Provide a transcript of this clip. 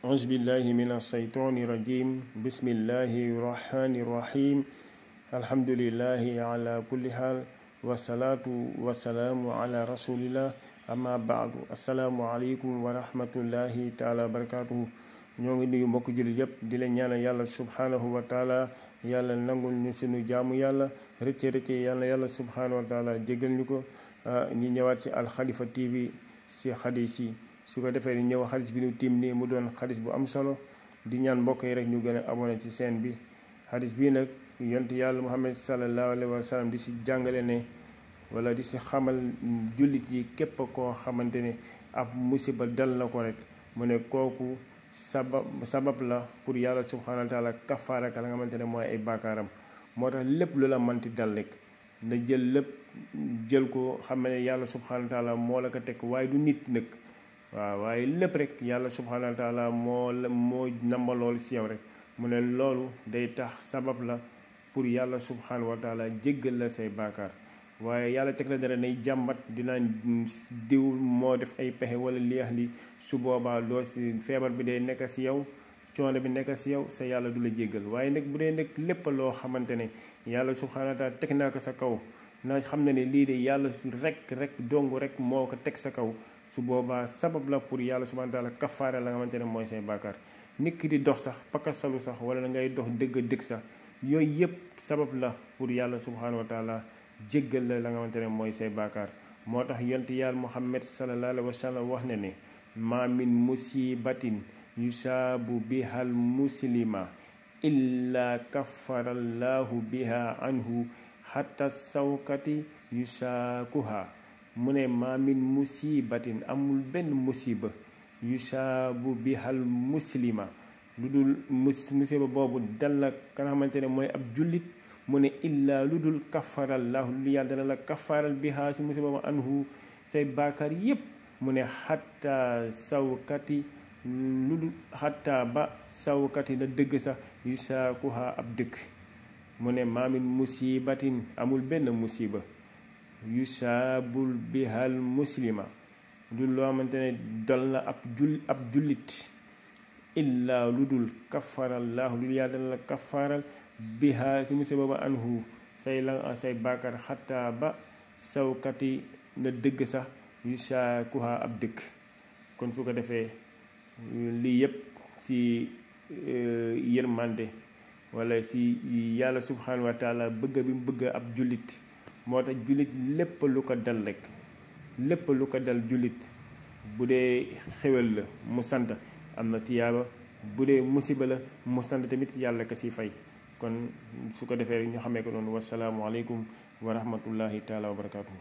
أعوذ بالله من الشيطان الرجيم بسم الله الرحمن الرحيم الحمد لله على كل حال والصلاة والسلام على رسول الله أما بعد السلام عليكم ورحمة الله تعالى وبركاته. ñoo ngi nuyu mbokk jullit yëpp di leen ñaanal yàlla subhanahu wa taala yàlla nangul ñu sunu jaamu yàlla rëcce yàlla subhanahu wa taala jégal ñu ko. ñu ñëwaat si Al Khalifa TV si xadis yi su ko defee ni ñëw xadis bi ñu tiim nii mu doon xadis bu am solo di ñaan mbokk yi rek ñu gën a abonné ci chaîne bi. xadis bii nag yonent yàlla Muhammad sallallahu alayhi wa sallam di si jàngale ne wala di si xamal jullit yi képp koo xamante ne ab musiba dal na ko rek mu ne kooku sabab la pour yàlla subhanahu wa taala kafaara ka la nga xamante ne mooy ay baakaaram. moo tax lépp lu la manti dal rek na jël ko xam ne yàlla subhanahu wa taala moo la ko teg waaye du nit nag. waaw waaye lépp rek yàlla subhanahu wa taala moo namba loolu si yow rek mu ne loolu day tax sabab la pour yàlla subhanahu wa taala jéggal la say baakaar. waaye yàlla teg la dara nay jàmbat dinaan diw moo def ay pexe wala liax li su boobaa doo si feebar bi day nekk si yow coono bi nekk si yow sa yàlla du la jéggal. waaye nag bu dee nag lépp loo xamante ne yàlla subhanahu wa taala teg naa ko sa kaw na xam ne lii de yàlla rek dong rek moo ko teg sa kaw su boobaa sabab la pour yàlla subhanahu wa taala kafaara la nga xamante ne mooy say baakaar. nit ki di dox sax pakasalu sax wala ngay dox dëgg sax yooyu yëpp sabab la pour yàlla subhanahu wa taala jéggal la nga xamante ne mooy say baakaar. moo tax yonent yàlla Muhammad sallallahu alayhi wa sallam wax ne ma min musibatin yusaabu bihal muslima illa kafarallahu biha anhu hatta sawkati yusaakuha. mu ne ma min musibatin amul benn musiba yusaabu bihal muslima lu dul musiba boobu dal la ka nga xamante ne mooy ab jullit mu ne illaa lu dul kafarallahu lu yàlla dana la kafaral biha si musiba ba anhu say baakaar yépp mu ne xatta sawkati lu dul xatta ba sawkati na dëgg sax yusaakuha ab dëkk. mu ne ma min musibatin amul benn musiba yusaabul bihal muslima du loo xamante ne dal na ab jullit illaa lu dul kafarallahu lu yàlla dana la kafaral biha si musiba ba anhu say baakaar xataa ba sawkati na dëgg sax yusaakuha ab dëkk. kon su ko defee lii yëpp si yërmande wala si yàlla subhanahu wa taala bëgg bi mu bëgg ab jullit. moo tax jullit lépp lu ko dal rek lépp lu ko dal jullit bu dee xéwal la mu sant am na tiyaaba bu dee musiba la mu sant tamit yàlla ka si fay. kon su ko defee ñu xamee ko noonu wasalaamualeykum wa rahmatullahi taala wa barakaatu.